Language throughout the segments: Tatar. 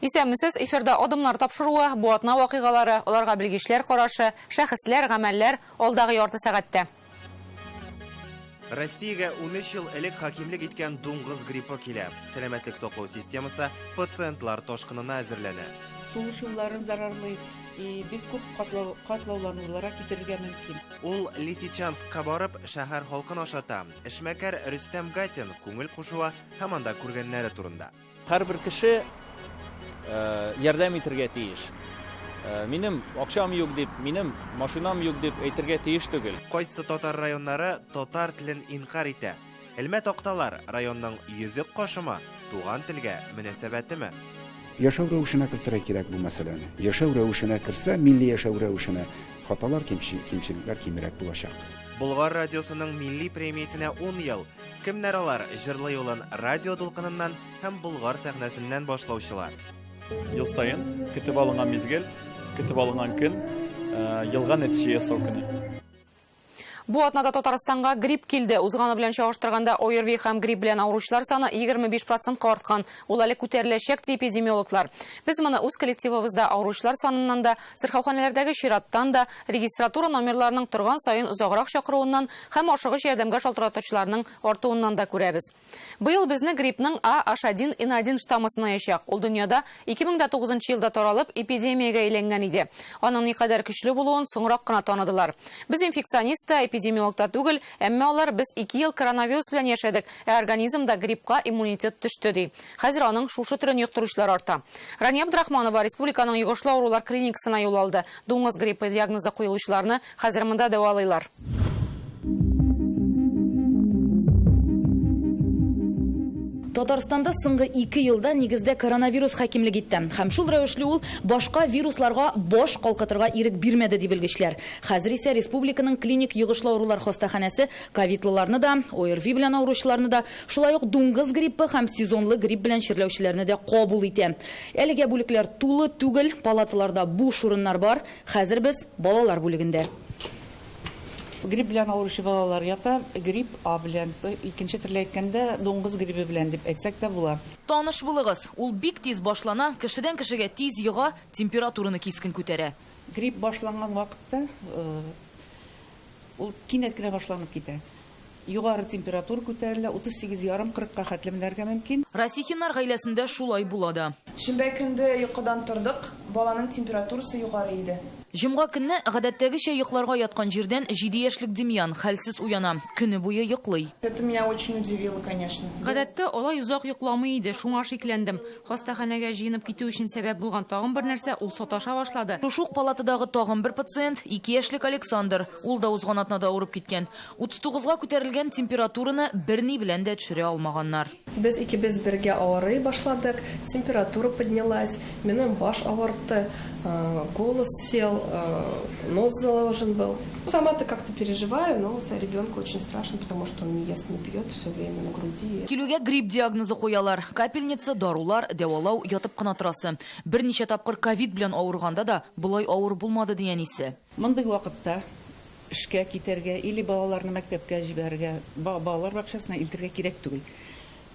Исәнмесез, эфирда Адымнар тапшыруы, бу атна вакыйгалары, аларга белгечләр карашы, шәхесләр, гамәлләр алдагы ярты сәгатьтә. Россиягә 13 ел элек хакимлек иткән дуңгыз гриппы килә. Сәламәтлек саклау системасы пациентлар ташкынына әзерләнә. Сулыш юлларын зарарлый, и бик күп катлаулануларга китерергә мөмкин. Ул Лисичанскка барып, шәһәр халкын ашата. Эшмәкәр Рөстәм Гатин күңел кушуы һәм анда күргәннәре турында. Һәрбер кеше ярдәм итергә тиеш. Минем акчам юк дип, минем машинам юк дип әйтергә тиеш түгел. Кайсы татар районнары татар телен инкарь итә? Элмә такталар районның йөзек кашымы, туган телгә мөнәсәбәтеме? Яшәү рәвешенә кертергә кирәк бу мәсьәләне. Яшәү рәвешенә керсә, милли яшәү рәвешенә, хаталар, кимчелекләр кимрәк булачак. Болгар радиосының милли премиясенә 10 ел. Кемнәр алар? Җырлы юлын радио дулкыныннан һәм Болгар сәхнәсеннән башлаучылар. Ел саен көтеп алынган мизгел, көтеп алынган көн, елга нәтиҗә ясау көне. Бу атнада Татарстанга грипп килде. Узганы белән чагыштырганда ОРВИ һәм грипп белән авыручылар саны 25 процентка арткан. Ул әле күтәреләчәк, ди эпидемиологлар. Без моны үз коллективыбызда авыручылар саныннан да, сырхауханәләрдәге чираттан да, регистратура номерларының торган саен озаграк чакыруыннан һәм ашыгыч ярдәмгә шалтыратучыларның артуыннан да күрәбез. Быел безне гриппның А H1N1 штаммы сынаячак. Ул дөньяда 2009 елда таралып, эпидемиягә әйләнгән иде. Аның никадәр көчле булуын соңрак кына таныдылар. Без инфекционист та, эпидемиолог та түгел, әмма алар без 2 ел коронавирус белән яшәдек, ә организмда гриппка иммунитет төште, ди. Хәзер аның шушы төрен йоктыручылар арта. Рания Абдрахманова республиканың йогышлы авырулар клиникасына юл алды. Дуңгыз гриппы диагнозы куелучыларны хәзер монда дәвалыйлар. Татарстанда соңгы 2 елда нигездә коронавирус хакимлек итте. Һәм шул рәвешле ул башка вирусларга баш калкытырга ирек бирмәде, ди белгечләр. Хәзер исә республиканың клиник йогышлы авырулар хастаханәсе ковидлыларны да, ОРВИ белән авыручыларны да, шулай ук дуңгыз гриппы һәм сезонлы грипп белән чирләүчеләрне дә кабул итә. Әлегә бүлекләр тулы түгел, палаталарда буш урыннар бар. Хәзер без балалар бүлегендә. Грипп белән авыручы балалар ята, грипп А белән, икенче төрле әйткәндә, дуңгыз гриппы белән дип әйтсәк тә була. Таныш булыгыз, ул бик тиз башлана, кешедән кешегә тиз йога, температураны кискен күтәрә. Грипп башланган вакытта ул кинәт кенә башланып китә. Югары температура күтәрелә, утыз сигез ярым, кырыкка хәтле менәргә мөмкин. Расихиннар гаиләсендә шулай була да. Шимбә көндә йокыдан тордык, баланың температурасы югары иде. Җомга көнне гадәттәгечә йокларга яткан җирдән 7 яшьлек Демьян хәлсез уяна, көне буе йоклый. Это меня очень удивило, конечно. Гадәттә алай озак йокламый иде, шуңа шикләндем. Хастаханәгә җыенып китү өчен сәбәп булган тагын бер нәрсә, ул саташа башлады. Шушы ук палатадагы тагын бер пациент, 2 яшьлек Александр. Ул да узган атнада авырып киткән. Утыз тугызга күтәрелгән температураны берни белән дә төшерә алмаганнар. Без икебез бергә авырый башладык, температура поднялась, минем баш авыртты, голос сел, нос заложен был. Сама-то как-то переживаю, но за ребенка очень страшно, потому что он не ест, не пьет, все время на груди. Килүгә грипп диагнозы куялар. Капельница, дарулар, дәвалау, ятып кына торасы. Берничә тапкыр ковид белән авырганда да болай авыр булмады, ди әнисе. Мондый вакытта эшкә китәргә или балаларны мәктәпкә җибәрергә, балалар бакчасына илтергә кирәк түгел.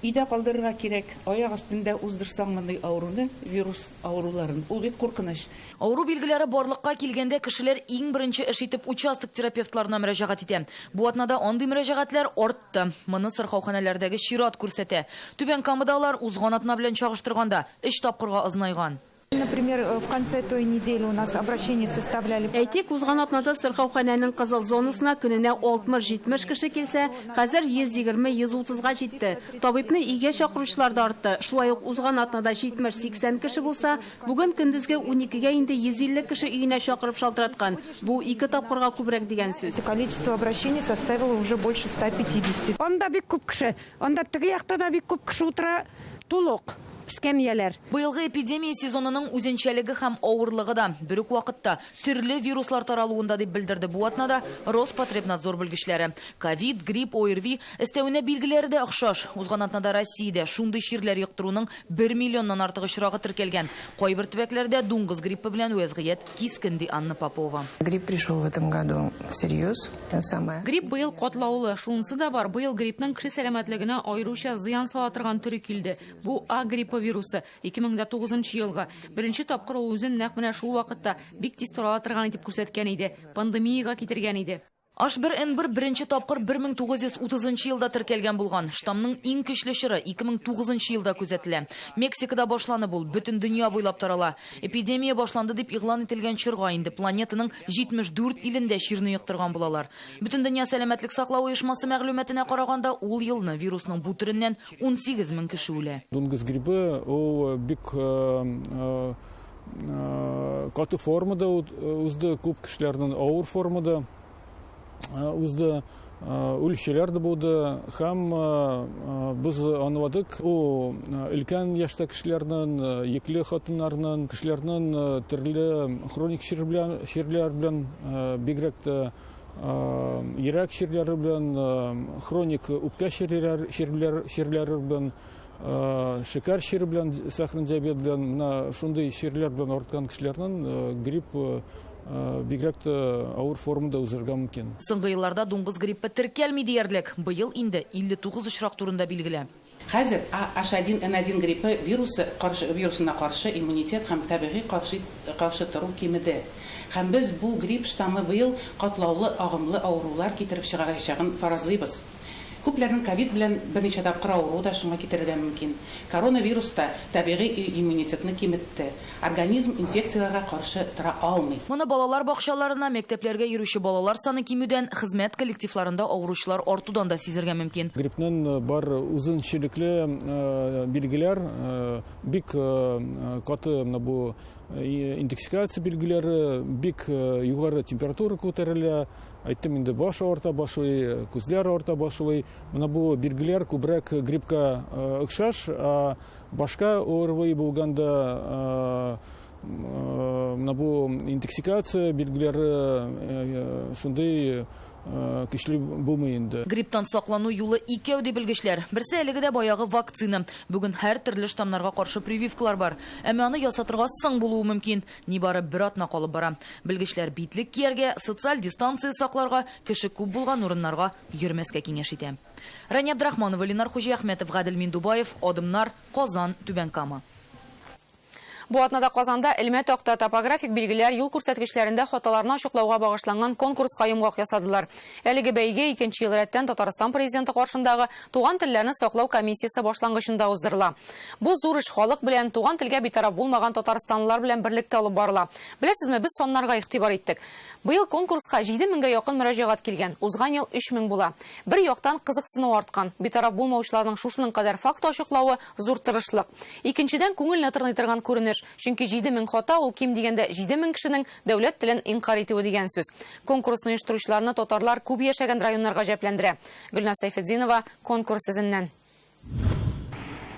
Өйдә калдырырга кирәк, аяк өстендә уздырсаң мондый авыруны, вирус авыруларын, ул бик куркыныч. Авыру билгеләре барлыкка килгәндә кешеләр иң беренче эш итеп участок терапевтларына мөрәҗәгать итә. Бу атнада андый мөрәҗәгатьләр артты. Моны сырхауханәләрдәге чират күрсәтә. Түбән Камада алар узган атна белән чагыштырганда 3 тапкырга озынайган. Например, в конце той недели у нас обращения составляли... Әйтик, узган атнада сырхауханәнең кызыл зонасына көненә алтмыш-җитмеш кеше килсә, хәзер йөз егерме, йөз утызга җитте. Табибны өйгә чакыручылар да артты. Шулай ук узган атнада җитмеш-сиксән кеше булса, бүген көндезге уникегә инде йөз илле кеше өенә чакырып шалтыраткан. Бу 2 тапкырга күбрәк дигән сүз. Количество обращений составило уже больше 150. Анда бик күп кеше, анда теге якта да бик күп кеше утыра, тулык скамьялар. Быелгы эпидемия сезонының үзенчәлеге һәм авырлыгы да бер үк вакытта төрле вируслар таралуында дип белдерде бу атнада Роспотребнадзор белгечләре. Ковид, грипп, ОРВИ өстәвенә билгеләре дә охшаш. Узган атнада Россиядә шундый чирләр йоктыруның 1 миллионнан артык очрагы теркәлгән. Кайбер төбәкләрдә дуңгыз гриппы белән вәзгыять кискен, ди Анна Попова. Грипп пришел в этом году всерьез. Самое. Грипп быел катлаулы. Шунысы да бар, быел гриппның кеше сәламәтлегенә аеруча зыян сала торган төре килде. Бу А гриппы. гриппы вирусы, 2009 елгы. Беренче тапкыр ул үзен нәкъ менә шул вакытта бик тиз тарала торган итеп күрсәткән иде, пандемиягә китергән иде. H1N1 беренче тапкыр 1930 елда теркәлгән булган. Штаммның иң көчле чоры 2009 елда күзәтелә. Мексикада башланып ул бөтен дөнья буйлап тарала. Эпидемия башланды дип игълан ителгән чорга инде планетаның 74 илендә чирне йоктырган булалар. Бөтендөнья сәламәтлек саклау оешмасы мәгълүматына караганда, ул елны вирусның бу төреннән 18 мең кеше үлә. Дуңгыз гриппы ул бик каты формада узды, күп кешеләрнең авыр формада узды, үлүчеләр дә булды һәм без аңладык, ул өлкән яшьтә кешеләрнең, йөкле хатыннарның, кешеләрнең төрле хроник чирләр белән, бигрәк тә йөрәк чирләре белән, хроник үпкә чирләре белән, шикәр чире белән, сахарный диабет белән, менә шундый чирләр белән арткан кешеләрнең грипп бигрәк тә авыр формада узарга мөмкин. Соңгы елларда дуңгыз гриппы теркәлми диярлек. Быел инде 59 очрак турында билгеле. Хәзер H1N1 гриппы вирусына каршы иммунитет һәм табигый каршы тору кимеде. Һәм без бу грипп штаммы быел катлаулы агымлы авырулар китереп чыгарачагын фаразлыйбыз. Күпләрнең ковид белән берничә тапкыр авыруы да шуңа китерергә мөмкин. Коронавирус та табигый иммунитетны киметте. Организм инфекцияләргә каршы тора алмый. Моны балалар бакчаларына, мәктәпләргә йөрүче балалар саны кимүдән, хезмәт коллективларында авыручылар артудан да сизергә мөмкин. Гриппның бар үзенчәлекле билгеләр, бик каты менә бу интоксикация билгеләре, бик югары температура күтәрелә. Әйттем инде, баш авырта башлый, күзләр авырта башлый. Менә бу билгеләр күбрәк гриппка охшаш, ә башка ОРВИ булганда менә бу интоксикация билгеләре шундый көчле булмый инде. Грипптан саклану юлы икәү ди белгечләр. Берсе әлеге дә баягы вакцина. Бүген һәр төрле штаммнарга каршы прививкалар бар. Әмма аны ясатырга соң булуы мөмкин. Нибары бер атна калып бара. Белгечләр битлек кияргә, социаль дистанция сакларга, кеше күп булган урыннарга йөрмәскә киңәш итә. Рания Абдрахманова, Ленар Хуҗиәхмәтов, Гадел Миндубаев, Адымнар, Казан, Түбән Кама. Бу атнада Казанда элмә такта топографик билгеләр юл күрсәткечләрендә хаталарны ачыклауга багышланган конкурска йомгак ясадылар. Әлеге бәйге икенче ел рәттән Татарстан президенты каршындагы туган телләрне саклау комиссиясе башлангычында уздырыла. Бу зур эш халык белән, туган телгә битараф булмаган татарстанлылар белән берлектә алып барыла. Беләсезме, без саннарга игътибар иттек. Быел конкурска 7000гә якын мөрәҗәгать килгән. Узган ел 3000 була. Бер яктан кызыксыну арткан. Битараф булмаучыларның шушының кадәр факт ачыклавы зур тырышлык. Икенчедән, күңелне тырный торган күренеш. Чөнки 7000 хата ул ким дигәндә 7000 кешенең дәүләт телен инкар итүе дигән сүз. Конкурсны оештыручыларны татарлар күп яшәгән районнарга гаҗәпләндерә. Гөлназ Сәйфетдинова конкурс эзеннән.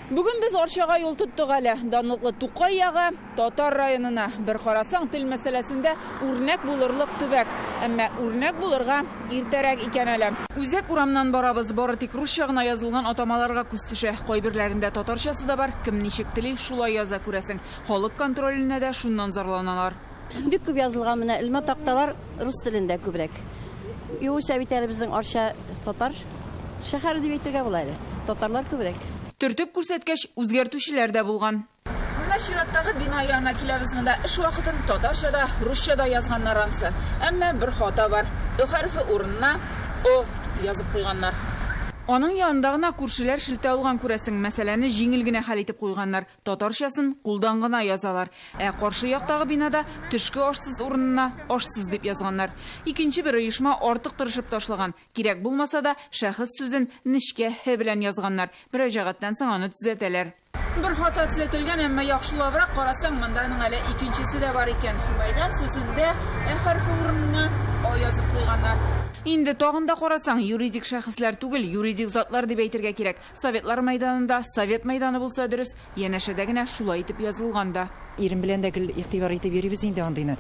Бүген без Арчага юл тоттык әле. Данлыклы Тукай ягы татар районына. Бер карасаң, тел мәсьәләсендә үрнәк булырлык төбәк. Әмма үрнәк булырга иртәрәк икән әле. Үзәк урамнан барабыз. Бары тик русча гына язылган атамаларга күз төшә. Кайберләрендә татарчасы да бар. Кем ничек тели, шулай яза күрәсең. Халык контроленә дә шуннан зарланалар. Бик күп язылган менә элмә такталар рус телендә күбрәк. Югыйсә бит әле безнең Арча татар шәһәре дип әйтергә була әле. Татарлар күбрәк. Төртеп күрсәткәч, үзгәртүчеләр дә булган. Менә чираттагы бина янына киләбез. Монда эш вакытын татарча да, русча да язганнар ансы. Әмма бер хата бар. Ö хәрефе урынына О язып куйганнар. Аның янында гына күршеләр шелтә алган күрәсең. Мәсьәләне җиңел генә хәл итеп куйганнар. Татарчасын кулдан гына язалар. Ә каршы яктагы бинада төшке ашсыз урынына ашсыз дип язганнар. Икенче бер оешма артык тырышып ташлаган. Кирәк булмаса да шәхес сүзен нечкә һ белән язганнар. Мөрәҗәгатьтән соң аны төзәтәләр. Бер хата төзәтелгән, әмма яхшылабрак карасаң, монда аның әле икенчесе дә бар икән. Мәйдан сүзендә ә хәрефе урынына А язып куйганнар. Инде тагын да карасаң, юридик шәхесләр түгел, юридик затлар дип әйтергә кирәк. Советлар мәйданында совет мәйданы булса дөрес, янәшәдә генә шулай итеп язылган да. Ирем белән дә гел игътибар итеп йөрибез инде андыйны.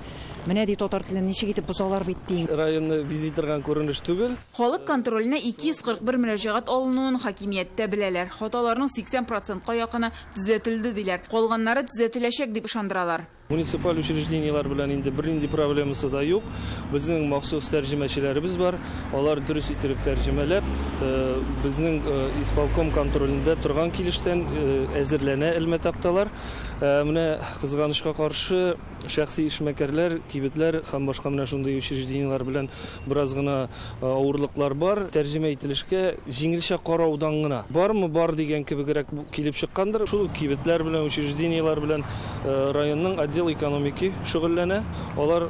Менә ди татар телен ничек итеп бозалар бит ди. Районны бизи торган күренеш түгел. Халык контроленә 241 мөрәҗәгать алынуын хакимияттә беләләр. Хаталарның 80%-ка якыны төзәтелде диләр. Калганнары төзәтеләчәк дип ышандыралар. Муниципаль учреждениелар белән инде бернинди проблемасы да юк. Безнең махсус тәрҗемәчеләребез бар. Алар дөрес итеп тәрҗемәләп, Безнең исполком контролендә торган килештән әзерләнә элмә такталар. Менә кызганычка каршы, шәхси эшмәкәрләр, кибетләр һәм башка менә шундый учреждениеләр белән бераз гына авырлыклар бар. Тәрҗемә ителешкә җиңелчә караудан гына бармы, бар дигән кебегрәк килеп чыккандыр. Шул ук кибетләр белән, учреждениеләр белән районның отдел экономики шөгыльләнә. Алар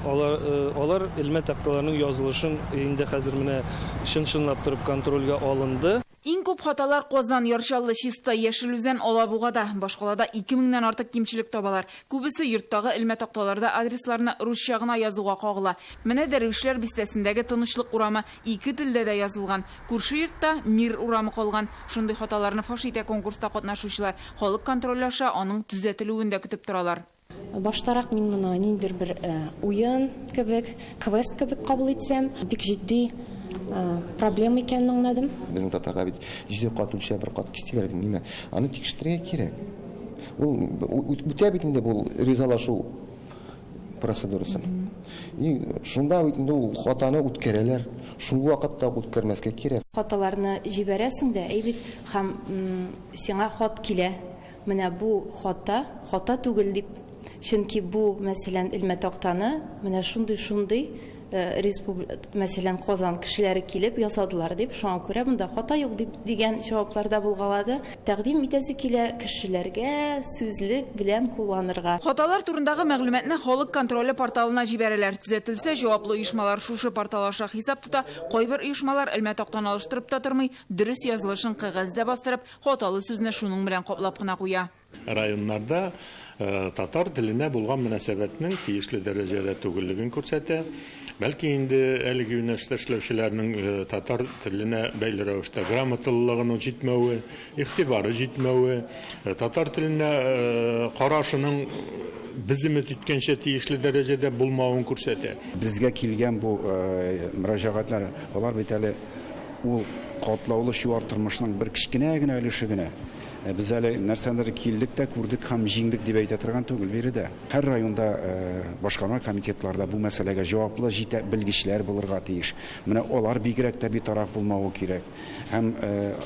алар алар элмә такталарның язылышын инде хәзер менә чын-чынлап торып контрольгә алынды. Иң күп хаталар Казан, Яр Чаллы, Чистай, Яшел Үзән, Алабугада. Башкалада 2 меңнән артык кимчелек табалар. Күбесе йорттагы элмә такталарда адресларны русча гына язуга кагыла. Менә Дәрвишләр бистәсендәге Тынычлык урамы ике телдә дә язылган. Күрше йортта Мир урамы калган. Шундый хаталарны фаш итә конкурста катнашучылар. Халык контроле аша аның төзәтелүен дә көтеп торалар. Баштарак мин моны ниндидер бер уен кебек, квест кебек кабул итсәм, бик җитди проблема икәнен аңладым. Безнең татарда бит җиде кат үлчә, бер кат кис диләр бит, ниме? Аны тикшертергә кирәк. Ул үтә бит инде бу ризалашу процедурасын. И шунда бит инде ул хатаны үткәрәләр. Шул вакытта ук үткәрмәскә кирәк. Хаталарны җибәрәсең дә, әй бит, һәм сиңа хат килә. Менә бу хата, хата түгел дип. Чөнки бу, мәсәлән, элмә тактаны менә шундый-шундый респуб, мәсәлән, Казан кешеләре килеп ясадылар дип, шуңа күрә монда хата юк дип дигән җаваплар да булгалады. Тәкъдим итәсе килә кешеләргә сүзлек белән кулланырга. Хаталар турындагы мәгълүматны Халык контроле порталына җибәрәләр. Төзәтелсә, җаваплы оешмалар шушы портал аша хисап тота. Кайбер оешмалар элмә тактаны алыштырып та тормый, дөрес язылышын кәгазьдә бастырып, Хаталы сүзне шуның белән каплап кына куя. Районнарда татар теленә булган мөнәсәбәтнең тиешле дәрәҗәдә түгеллеген күрсәтә. Бәлки инде әлеге юнәлештә эшләүчеләрнең татар теленә бәйле рәвештә грамоталылыгының җитмәве, игътибары җитмәве, татар теленә карашының без өмет иткәнчә тиешле дәрәҗәдә булмавын күрсәтә. Безгә килгән бу мөрәҗәгатьләр, алар бит әле Ул катлаулы чуар тормышның бер кечкенә генә өлеше генә. Без әле нәрсәнедер килдек тә, күрдек һәм җиңдек дип әйтә торган түгел биредә. Һәр районда башкарма комитетларда бу мәсьәләгә җаваплы җитә белгечләр булырга тиеш. Менә алар бигрәк тә битараф булмавы кирәк. Һәм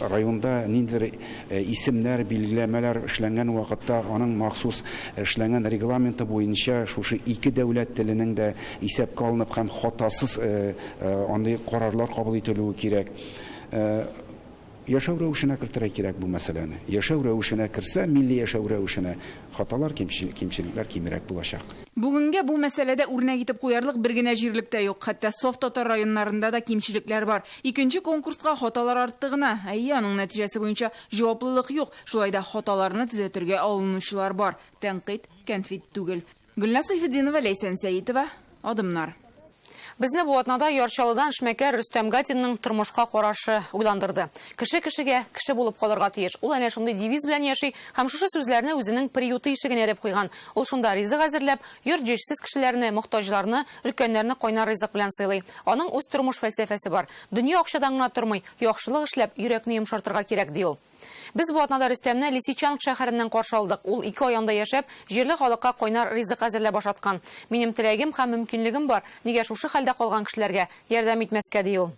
районда ниндидер исемнәр, билгеләмәләр эшләнгән вакытта аның махсус эшләнгән регламенты буенча шушы ике дәүләт теленең дә исәпкә алынып һәм хатасыз Андый карарлар кабул ителүе кирәк. Яшәү рәвешенә кертергә кирәк бу мәсьәләне. Яшәү рәвешенә керсә, милли яшәү рәвешенә, хаталар, кимчелекләр кимрәк булачак. Бүгенгә бу мәсьәләдә үрнәк итеп куярлык бер генә җирлек тә юк. Хәтта саф татар районнарында да кимчелекләр бар. Икенче конкурска хаталар артты гына. Әйе, аның нәтиҗәсе буенча җаваплылык юк. Шулай да хаталарны төзәтергә алынучылар бар. Тәнкыйть, кәнфит түгел. Гөлназ Сәйфетдинова, Ләйсән Сәетова, Адымнар. Безне бу атнада Яр Чаллыдан эшмәкәр Рөстәм Гатинның тормышка карашы уйландырды. Кеше кешегә кеше булып калырга тиеш. Ул әнә шундый девиз белән яши һәм шушы сүзләрне үзенең приюты ишегенә элеп куйган. Ул шунда ризык әзерләп, йорт-җирсез кешеләрне, мохтаҗларны, өлкәннәрне кайнар ризык белән сыйлый. Аның үз тормыш фәлсәфәсе бар. Дөнья акчадан гына тормый, яхшылык эшләп, йөрәкне йомшартырга кирәк, ди ул. Без бу атнада Рөстәмне Лисичанск шәһәреннән каршы алдык. Ул ике ай анда яшәп, җирле халыкка кайнар ризык әзерләп ашаткан. Минем теләгем һәм мөмкинлегем бар, нигә шушы хәлдә калган кешеләргә ярдәм итмәскә, ди ул.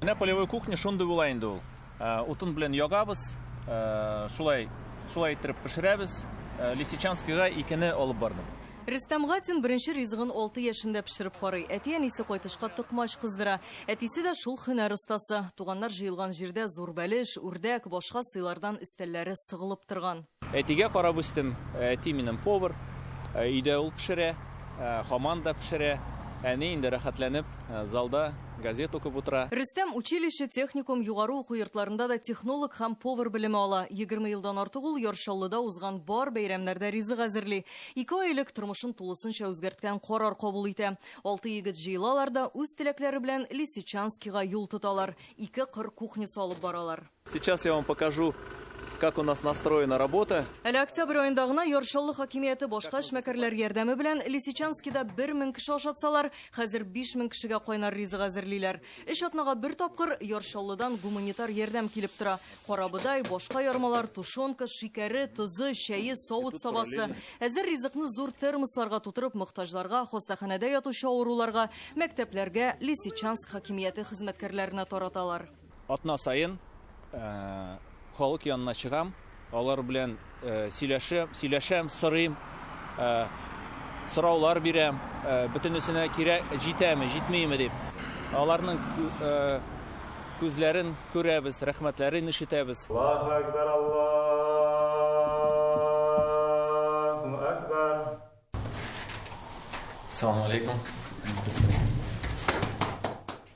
Менә полевой кухня шундый була инде ул. Утын белән ягабыз, шулай, шулай иттереп пешерәбез. Лисичанскига икене алып бардым. Рөстәм Гатин беренче ризыгын алты яшендә пешереп карый. Әти-әнисе кайтышка токмач кыздыра. Әтисе дә шул һөнәр остасы. Туганнар җыелган җирдә зур бәлеш, үрдәк, башка сыйлардан өстәлләре сыгылып торган. Әтигә карап үстем. Әти минем повар. Өйдә ул пешерә, һаман да пешерә. Әни инде рәхәтләнеп залда газет укып утыра. Рөстәм училище, техникум, югары уку йортларында да технолог һәм повар белеме ала. 20 елдан артык ул Яр Чаллыда узган бар бәйрәмнәрдә ризык әзерли. Ике ай элек тормышын тулысынча үзгәрткән карар кабул итә. Алты егет җыелалар да, үз теләкләре белән Лисичанскига юл тоталар. Ике кыр кухнясы алып баралар. Сейчас я вам покажу как у нас настроена работа. Әле октябрь аенда гына Яр Чаллы хакимияте башка эшмәкәрләр ярдәме белән Лисичанскида 1000 кеше ашатсалар, хәзер 5000 кешегә кайнар ризык әзерлиләр. Өч атнага бер тапкыр Яр Чаллыдан гуманитар ярдәм килеп тора. Карабодай, башка ярмалар, тушенка, шикәре, тозы, чәе, савыт-сабасы. Әзер ризыкны зур термосларга тутырып, мохтаҗларга, хастаханәдә ятучы авыруларга, мәктәпләргә, Лисичанск хакимияте хезмәткәрләренә тараталар. Атна саен халык янына чыгам, алар белән сөйләшәм, сорыйм, сораулар бирәм, бөтенесенә кирәк җитәме, җитмиме дип. Аларның күзләрен күрәбез, рәхмәтләрен ишетәбез. Аллаһу акбар, Аллаһу акбар. Салам алейкум.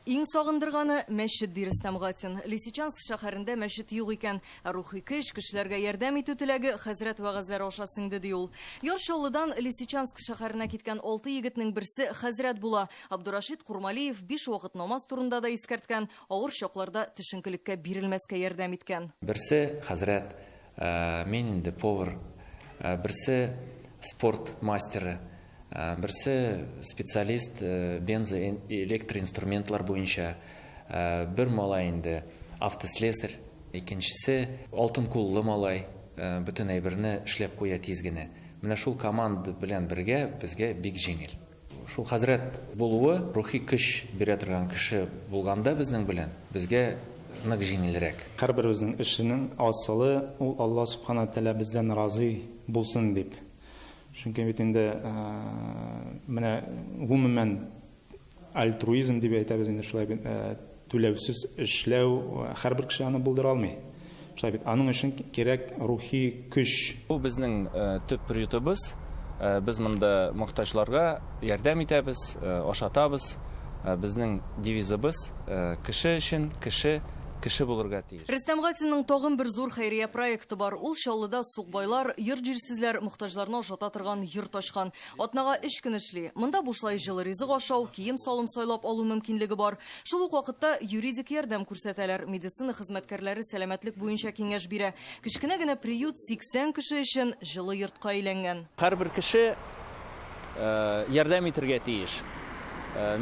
Иң сагындырганы мәчет, ди Рөстәм Гатин. Лисичанск шәһәрендә мәчет юк икән. Ә рухи көч, кешеләргә ярдәм итү теләге хәзрәт вәгазьләре аша сеңде, ди ул. Яр Чаллыдан Лисичанск шәһәренә киткән 6 егетнең берсе хәзрәт була. Абдурашид Курмалиев 5 вакыт намаз турында да искәрткән, авыр чакларда төшенкелеккә бирелмәскә ярдәм иткән. Берсе хәзрәт, мин инде повар, берсе спорт мастеры, берсе специалист бензо электроинструментлар буенча, бер малай инде автослесарь, икенчесе алтын куллы малай, бөтен әйберне эшләп куя тиз генә. Менә шул команда белән бергә безгә бик җиңел. Шул хәзрәт булуы рухи көч бирә торган кеше булганда безнең белән безгә нык җиңелрәк. Һәрберебезнең эшенең асылы ул Алла субхана тәгалә бездән разый булсын дип. Чөнки бит инде менә гомумән альтруизм дип әйтәбез инде, шулай бит, түләүсез эшләү һәрбер кеше аны булдыра алмый. Шулай бит, аның өчен кирәк рухи көч. Бу безнең төп приютыбыз. Без монда мохтаҗларга ярдәм итәбез, ашатабыз. Безнең девизыбыз кеше өчен кеше, кеше булырга тиеш. Рөстәм Гатинның тагын бер зур хәйрия проекты бар. Ул Чаллыда сукбайлар, йорт җирсезләр, мохтаҗларны ашата торган йорт ачкан. Атнага 3 көн эшли. Монда бушлай җылы ризык ашау, кием-салым сайлап алу мөмкинлеге бар. Шул ук вакытта юридик ярдәм күрсәтәләр. Медицина хезмәткәрләре сәламәтлек буенча киңәш бирә. Кечкенә генә приют 80 кеше өчен җылы йортка әйләнгән. Һәрбер кеше ярдәм итәргә тиеш.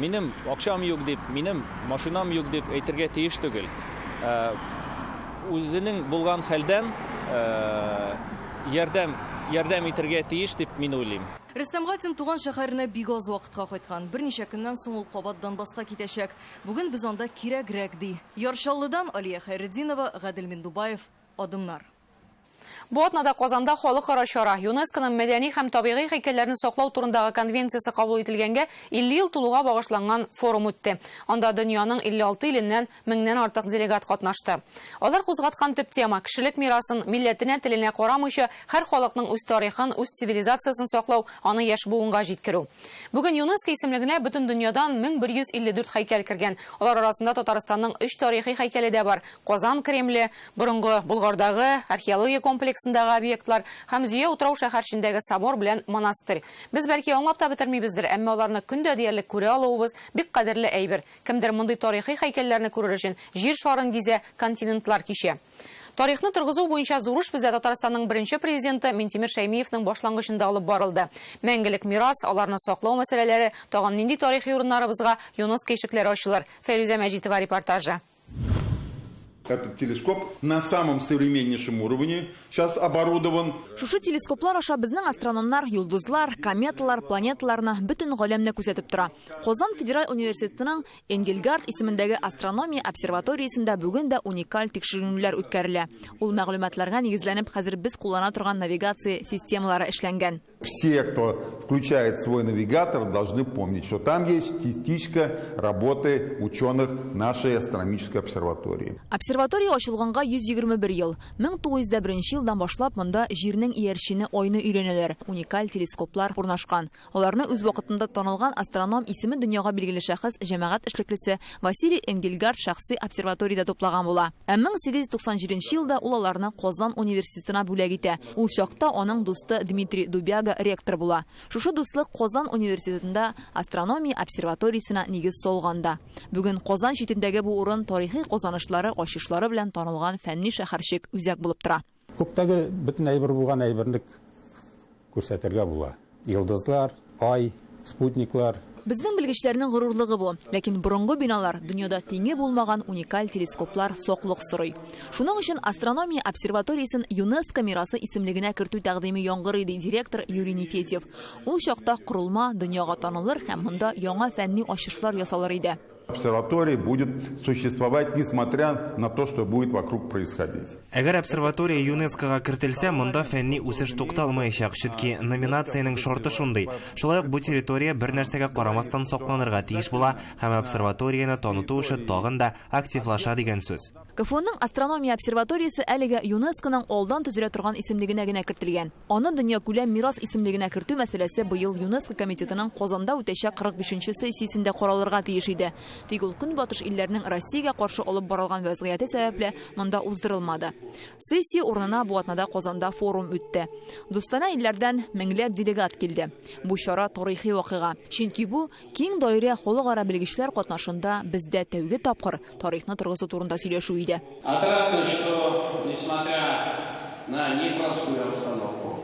Минем акчам юк дип, минем машинам юк дип әйтергә тиеш түгел. Үзенең булган хәлдән ярдәм итәргә тиеш дип мин уйлыйм. Рөстәм Гатин туган шәһәренә бик аз вакытка кайткан. Берничә көннән соң ул кабат Донбасска китәчәк. Бүген без анда кирәгрәк, ди. Яр Чаллыдан Алия Хәйретдинова, Гадел Миндубаев, Адымнар. Бу атнада Казанда халыкара чара ЮНЕСКОның мәдәни һәм табигый һәйкәлләрне саклау турындагы конвенциясе кабул ителгәнгә 50 ел тулуга багышланган форум үтте. Анда дөньяның 56 иленнән меңнән артык делегат катнашты. Алар кузгаткан төп тема кешелек мирасын, милләтенә, теленә карамыйча һәр халыкның үз тарихын, үз цивилизациясын саклау, аны яшь буынга җиткерү. Бүген ЮНЕСКО исемлегенә бөтен дөньядан 1154 һәйкәл кергән. Алар арасында Татарстанның 3 тарихи һәйкәле дә бар. Казан Кремле, борынгы Болгардагы археология комплексындагы объектлар һәм Зөя утрау шәһәрчендәге собор белән монастырь. Без бәлки аңлап та бетермибездер, әмма аларны көндә диярлек күрә алуыбыз бик кадерле әйбер. Кемдер мондый тарихи һәйкәлләрне күрер өчен җир шарын гизә, континентлар кичә. Тарихны торгызу буенча зур эш бездә Татарстанның беренче президенты Минтимер Шәймиевның башлангычында алып барылды. Мәңгелек мирас, аларны саклау мәсьәләләре, тагын нинди тарихи урыннарыбызга ЮНЕСКО ишекләре ачылыр. Фәйрүзә Мәҗитова репортажы. Этот телескоп на самом современнейшем уровне сейчас оборудован. Шушы телескоплар аша безнең астрономнар, йолдызлар, кометалар, планеталарны бөтен галәмне күзәтеп тора. Казан федераль университетының Энгельгард исемендәге астрономия обсерваториясендә бүген дә уникаль тикшеренүләр үткәрелә. Ул мәгълүматларга нигезләнеп хәзер без куллана торган навигация системалары эшләнгән. Все, кто включает свой навигатор, должны помнить, что там есть частичка работы ученых нашей астрономической обсерватории. Обсерватория ачылганга 121 ел. 1901 елдан башлап монда Җирнең иярчене Айны өйрәнәләр. Уникаль телескоплар урнашкан. Аларны үз вакытында танылган астроном исеме дөньяга билгеле шәхес, җәмәгать эшлеклесе Василий Энгельгард шәхси обсерваториядә туплаган була. Ә 1897 елда ул аларны Казан университетына бүләк итә. Ул чакта аның дусты Дмитрий Дубяга ректор була. Шушы дуслык Казан университетында астрономия обсерваториясенә нигез салганда. Бүген Казан читендәге бу урын тарихи казанышлары, ачышлары белән танылган фәнни шәһәрчек үзәк булып тора. Күктәге бөтен әйбер булган әйберне күрсәтергә була. Йолдызлар, ай, спутниклар. Безнең белгечләрнең горурлыгы бу. Ләкин борынгы биналар, дөньяда тиңе булмаган уникаль телескоплар саклык сорый. Шуның өчен астрономия обсерваториясен ЮНЕСКО мирасы исемлегенә кертү тәкъдиме яңгырый, ди директор Юрий Нефедьев. Ул чакта корылма дөньяга танылыр һәм монда яңа фәнни ачышлар ясалыр иде. Обсерватория будет существовать, несмотря на то, что будет вокруг происходить. Әгәр обсерватория ЮНЕСКОга кертелсә, монда фәнни үсеш тукталмаячак, чөнки номинациянең шарты шундый. Шулай ук бу территория бер нәрсәгә карамастан сакланырга тиеш була һәм обсерваторияне таныту эше тагын да активлаша дигән сүз. КФУның астрономия обсерваториясе әлегә ЮНЕСКОның алдан төзелә торган исемлегенә генә кертелгән. Аны дөньякүләм мирас исемлегенә кертү мәсьәләсе быел ЮНЕСКО комитетының Казанда үтәчәк 45нче сессиясендә каралырга тиеш иде. Тик ул Көнбатыш илләрнең Россиягә каршы алып барылган вәзгыяте сәбәпле монда уздырылмады. Сессия урынына бу атнада Казанда форум үтте. Дустанә илләрдән меңләп делегат килде. Бу чара тарихи вакыйга. Чөнки бу киң даирә халыкара белгечләр катнашында бездә тәүге тапкыр тарихны торгызу турында сөйләшү иде. Отрадно, что, несмотря на непростую обстановку,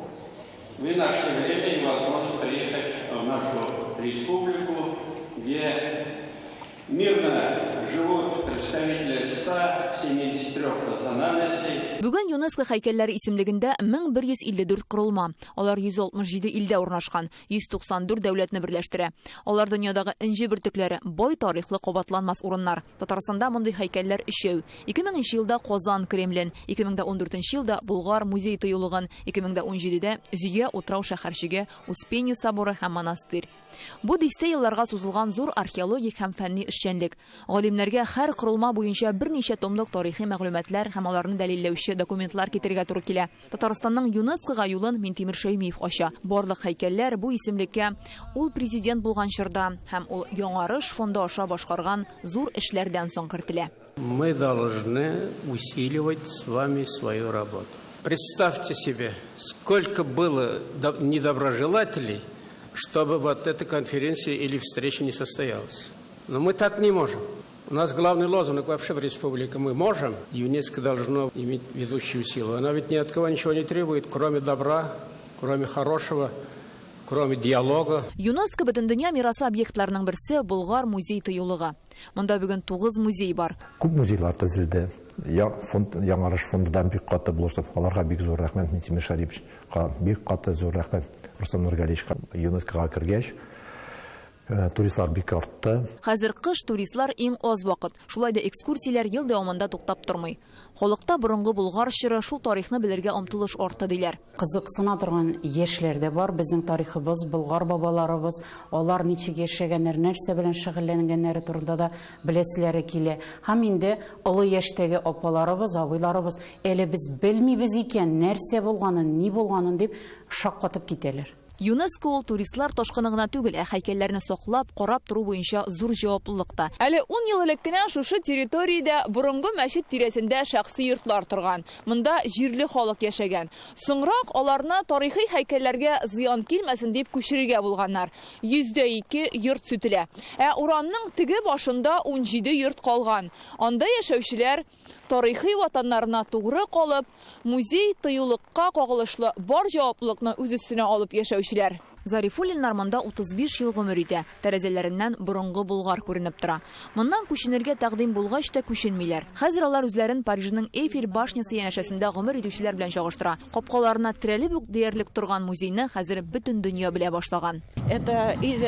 вы нашли время и возможность приехать в нашу республику, где мирно живут представители 173 национальностей. Бүген ЮНЕСКО һәйкәлләре исемлегендә 1154 корылма. Алар 167 илдә урнашкан, 194 дәүләтне берләштерә. Алар дөньядагы энҗе бөртекләре, бай тарихлы кабатланмас урыннар. Татарстанда мондый һәйкәлләр өчәү. 2000 елда Казан Кремлен, 2014 елда Болгар музей тыюлыгын, 2017-дә Зөя утрау шәһәрчеге, Успенье соборы һәм монастырь. Бу дистә елларга сузылган зур археологик һәм фәнни эшчәнлек. Галимнәргә һәр корылма буенча берничә томлык тарихи мәгълүматлар һәм аларны дәлилләүче документлар китерергә туры килә. Татарстанның ЮНЕСКОга юлын Минтимер Шәймиев ача. Барлык һәйкәлләр бу исемлеккә ул президент булган чорда һәм ул Яңарыш фонды аша башкарган зур эшләрдән соң кертелә. Мы должны усиливать с вами свою работу. Представьте себе, сколько было недоброжелателей, чтобы вот эта конференция или встреча не состоялась. Но мы так не можем. У нас главный лозунг вообще в республике «Мы можем». ЮНЕСКО должно иметь ведущую силу. Она ведь ни от кого ничего не требует, кроме добра, кроме хорошего, кроме диалога. ЮНЕСКО Бөтендөнья мирасы объектларының берсе Болгар музей тыюлыгы. Монда бүген 9 музей бар. Күп музейлар төзелде. Фонд, Яңарыш фондыдан бик каты булышты. Аларга бик зур рәхмәт, Минтимер Шәриповичка бик каты зур рәхмәт, Рустам Нургалиевичка. ЮНЕСКОга кергәч, туристлар бик артты. Хәзер кыш, туристлар иң аз вакыт. Шулай да экскурсияләр ел дәвамында туктап тормый. Халыкта борынгы Болгар чоры, шул тарихны белергә омтылыш артты диләр. Кызыксына торган яшьләр дә бар. Безнең тарихыбыз, Болгар бабаларыбыз, алар ничек яшәгәннәр, нәрсә белән шөгыльләнгәннәре турында да беләселәре килә. Һәм инде олы яшьтәге апаларыбыз, абыйларыбыз, әле без белмибез икән, нәрсә булганын, ни булганын дип шаккатып китәләр. ЮНЕСКО ул туристлар ташкыны гына түгел, ә һәйкәлләрне саклап, карап тору буенча зур җаваплылык та. Әле 10 ел элек кенә шушы территориядә борынгы мәчет тирәсендә шәхси йортлар торган. Монда җирле халык яшәгән. Соңрак аларны тарихи һәйкәлләргә зыян килмәсен дип күчерергә булганнар. 102 йорт сүтелә. Ә урамның теге башында 17 йорт калган. Анда яшәүчеләр тарихи ватаннарына тугры калып, музей тыюлыкка кагылышлы бар җаваплылыкны үз өстенә алып яшәүчеләр. Зарифуллиннар монда 35 ел гомер итә. Тәрәзәләреннән борынгы Болгар күренеп тора. Моннан күченергә тәкъдим булгач та күченмиләр. Хәзер алар үзләрен Парижның Эйфель башнясы янәшәсендә гомер итүчеләр белән чагыштыра. Капкаларына терәлеп үк диярлек торган музейны хәзер бөтен дөнья белә башлаган. Это и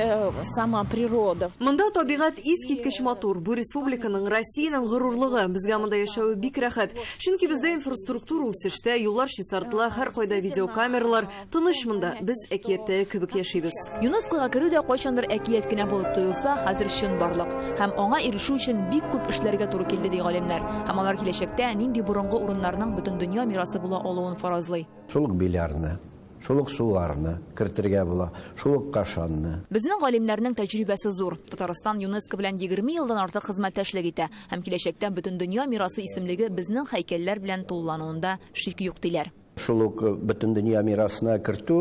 сама природа. Монда табигать искиткеч матур. Бу республиканың, Россиянең горурлыгы. Безгә монда яшәве бик рәхәт. Чөнки бездә инфраструктура үсештә, юллар чистартыла, һәр кайда видеокамералар. Тыныч монда. Без әкияттәге кебек яшибез. ЮНЕСКОга керү дә кайчандыр әкият кенә булып тоелса, хәзер чынбарлык. Һәм аңа ирешү өчен бик күп эшләргә туры килде, ди галимнәр. Һәм алар киләчәктә нинди борынгы урыннарның бөтен дөнья мирасы була алуын фаразлый. Шул ук Биләрне, шул ук Суларны кертергә була, шул ук Кашанны. Безнең галимнәрнең тәҗрибәсе зур. Татарстан ЮНЕСКО белән 20 елдан артык хезмәттәшлек итә. Һәм киләчәктә бөтен дөнья мирасы исемлеге безнең һәйкәлләр белән тулылануында шик юк, диләр. Шул ук бөтен дөнья мирасына кертү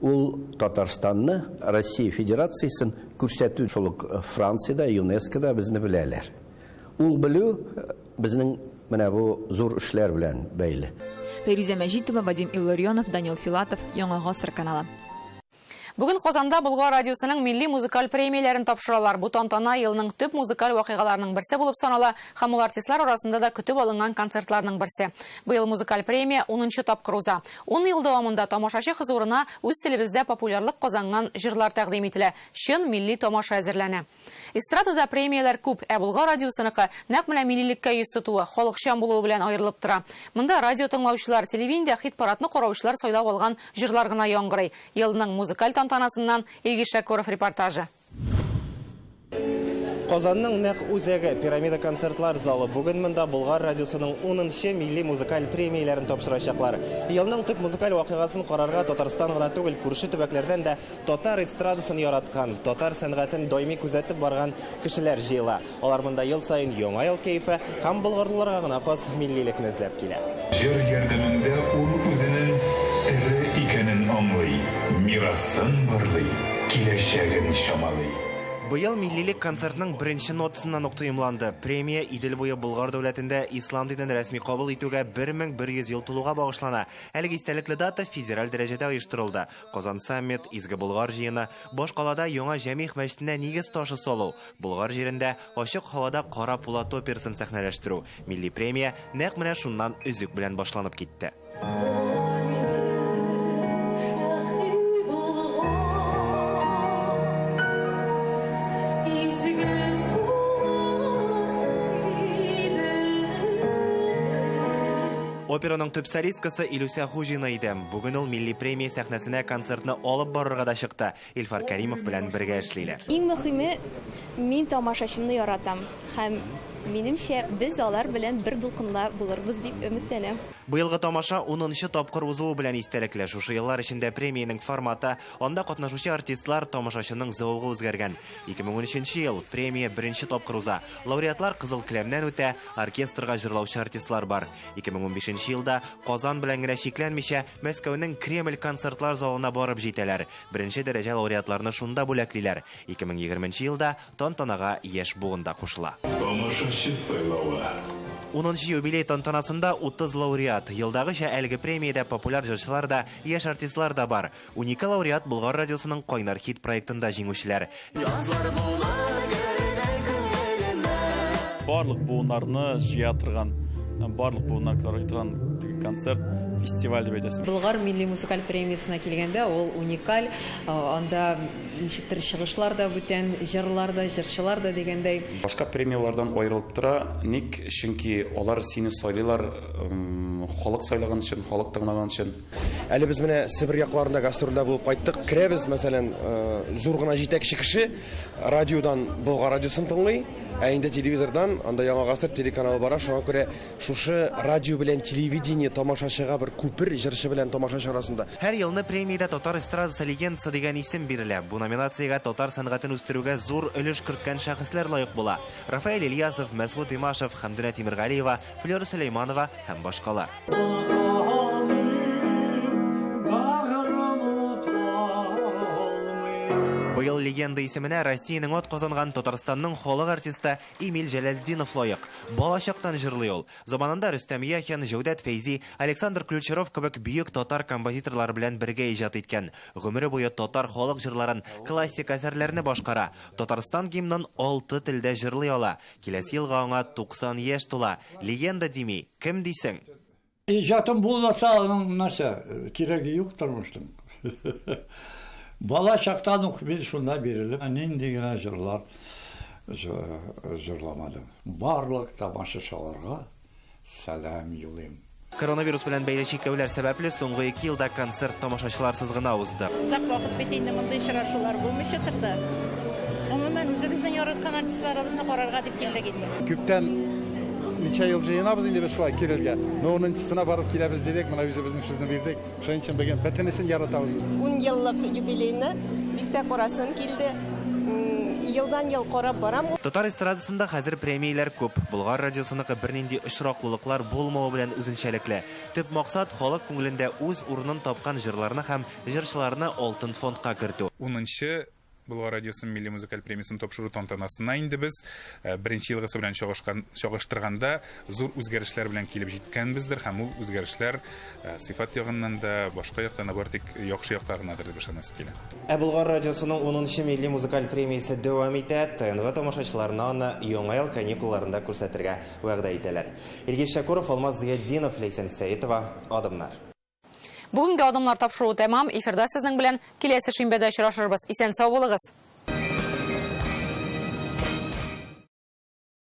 ул Татарстанны, Россия Федерациясен күрсәтү. Шул ук Франциядә, ЮНЕСКОда безне беләләр. Ул белү безнең менә бу зур эшләр белән бәйле. Фәйрүзә Мәҗитова, Вадим Илларионов, Данил Филатов, Яңа Гасыр каналы. Бүген Казанда Болгар радиосының милли музыкаль премияләрен тапшыралар. Бу тантана елның төп музыкаль вакыйгаларының берсе булып санала һәм ул артистлар арасында да көтеп алынган концертларның берсе. Быел музыкаль премия 10нчы тапкыр уза. 10 ел дәвамында тамашачы хозурына үз телебездә популярлык казанган җырлар тәкъдим ителә. Чын милли тамаша әзерләнә. Эстрадада премияләр күп, ә Болгар радиосыныкы нәкъ менә миллилеккә йөз тотуы, халыкчан булуы белән аерылып тора. Монда радио тыңлаучылар, телевидениедә хит-парадны караучылар сайлап алган җырлар гына яңгырый. Елның музыкаль тантанасыннан Илгиз Шәкүров репортажы. Казанның нәкъ үзәге Пирамида концертлар залы. Бүген монда Болгар радиосының 10нчы милли музыкаль премияләрен тапшырачаклар. Елның төп музыкаль вакыйгасын карарга Татарстан гына түгел, күрше төбәкләрдән дә татар эстрадасын яраткан, татар сәнгатен даими күзәтеп барган кешеләр җыела. Алар монда ел саен яңа ел кәефе һәм болгарлыларга гына хас миллилекне эзләп килә. Җыр ярдәмендә ул үзенең тере икәнен аңлый, мирасын барлый, киләчәген чамалый. Быел миллилек концертның беренче нотасыннан ук тоемланды. Премия Идел буе Болгар дәүләтендә ислам динен рәсми кабул итүгә 1100 ел тулуга багышлана. Әлеге истәлекле дата федераль дәрәҗәдә оештырылды. Казан саммит, Изге Болгар җыены, башкалада яңа Җәмигъ мәчетенә нигез ташы салу, Болгар җирендә ачык һавада Кара пулат операсын сәхнәләштерү. Милли премия нәкъ менә шуннан өзек белән башланып китте. Операның төп солисткасы Илүсә Хуҗина иде. Бүген ул милли премия сәхнәсенә концертны алып барырга да чыкты. Илфар Кәримов белән бергә эшлиләр. Иң мөһиме, мин тамашачымны яратам һәм минемчә, без алар белән бер дулкында булырбыз дип өметләнәм. Быелгы тамаша 10нчы тапкыр узуы белән истәлекле. Шушы еллар эчендә премиянең форматы, анда катнашучы артистлар, тамашачының зәвыгы үзгәргән. 2013 ел премия беренче тапкыр уза. Лауреатлар кызыл келәмнән үтә, оркестрга җырлаучы артистлар бар. 2015 елда Казан белән генә чикләнмичә, Мәскәүнең Кремль концертлар залына барып җитәләр. Беренче дәрәҗә лауреатларны шунда бүләклиләр. 2020 елда тантанага яшь буын да кушыла. Тамашачы сайлавы. 10нчы юбилей тантанасында 30 лауреат. Елдагыча әлеге премиядә популяр җырчылар да, яшь артистлар да бар. 12 лауреат Болгар радиосының Кайнар хит проектында җиңүчеләр. Язлар булыр гердәй күңелемә. Барлык буыннарны җыя торган, барлык буыннар карый торган концерт, фестиваль дип әйтәсем. Болгар милли музыкаль премиясенә килгәндә, ул уникаль, анда ничектер чыгышлар да бүтән, җырлар да, җырчылар да дигәндәй. Башка премияләрдән аерылып тора. Ник? Чөнки алар сине сайлыйлар, халык сайлаган өчен, халык тыңлаган өчен. Әле без менә Себер якларында гастрольдә булып кайттык. Керәбез, мәсәлән, зур гына җитәкче кеше радиодан Болгар радиосын тыңлый, ә инде телевизордан анда Яңа гасыр телеканалы бара. Шуңа күрә шушы радио белән телевидение тамашачыга бер күпер, җырчы белән тамашачы арасында. Һәр елны премиядә татар эстрадасы легендасы дигән исем бирелә. Бу номинациягә татар сәнгатен үстерүгә зур өлеш керткән шәхесләр лаек була. Рафаэль Ильясов, Мәсгут Имашев, Хәмдүнә Тимергалиева, Флера Сөләйманова һәм башкалар. Быел легенда исеменә Россиянең ат казанган Татарстанның халык артисты Эмиль Җәләлетдинов лаек. Балачактан җырлый ул. Заманында Рөстәм Яхин, Җәүдәт Фәйзи, Александр Ключеров кебек бөек татар композиторлары белән бергә иҗат иткән. Гомере буе татар халык җырларын, классик әсәрләрне башкара. Татарстан гимнын 6 телдә җырлый ала. Киләсе елга аңа 90 яшь тула. Легенда дими, кем дисең? Иҗатым булмаса, аның нәрсә кирәге юк тормышның. Бала чактан ук мин шунда бирелеп, нинди генә җырлар җырламадым. Барлык тамашачыларга сәлам юлыйм. Коронавирус белән бәйле чикләүләр сәбәпле соңгы 2 елда концерт тамашачыларсыз гына узды. Озак вакыт бит инде мондый очрашулар булмыйча торды. Гомумән, үзебезнең яраткан артистларыбызны карарга дип килдек инде. Күптән ничә ел җыенабыз инде без шулай килергә. Но 10-нчысына барып киләбез дидек, менә үзебезнең сүзне бирдек. Шуның өчен бүген бөтенесен яратабыз. 10 еллык юбилейны бик тә карасым килде. Елдан ел карап барам. Татар эстрадасында хәзер премияләр күп. Болгар радиосыныкы бернинди очраклылыклар булмавы белән үзенчәлекле. Төп максат халык күңелендә үз урынын тапкан җырларны һәм җырчыларны алтын фондка кертү. 10-нчы Болгар радиосы милли музыкаль премиясен тапшыру тантанасына инде без беренче елгысы белән чагыштырганда зур үзгәрешләр белән килеп җиткәнбездер һәм ул үзгәрешләр сыйфат ягыннан да, башка яктан да бары тик яхшы якка гынадыр дип ышанасы килә. Ә Болгар радиосының 10 милли музыкаль премиясе дәвам итә. ТНВ тамашачыларына аны Яңа ел каникулларында күрсәтергә вәгъдә итәләр. Илгиз Шәкуров, Алмаз Зыятдинов, Ләйсән Сәетова, Адымнар. Бүгенге Адымнар тапшыруы тәмам. Эфирда сезнең белән киләсе шимбәдә очрашырбыз. Исән сау булыгыз.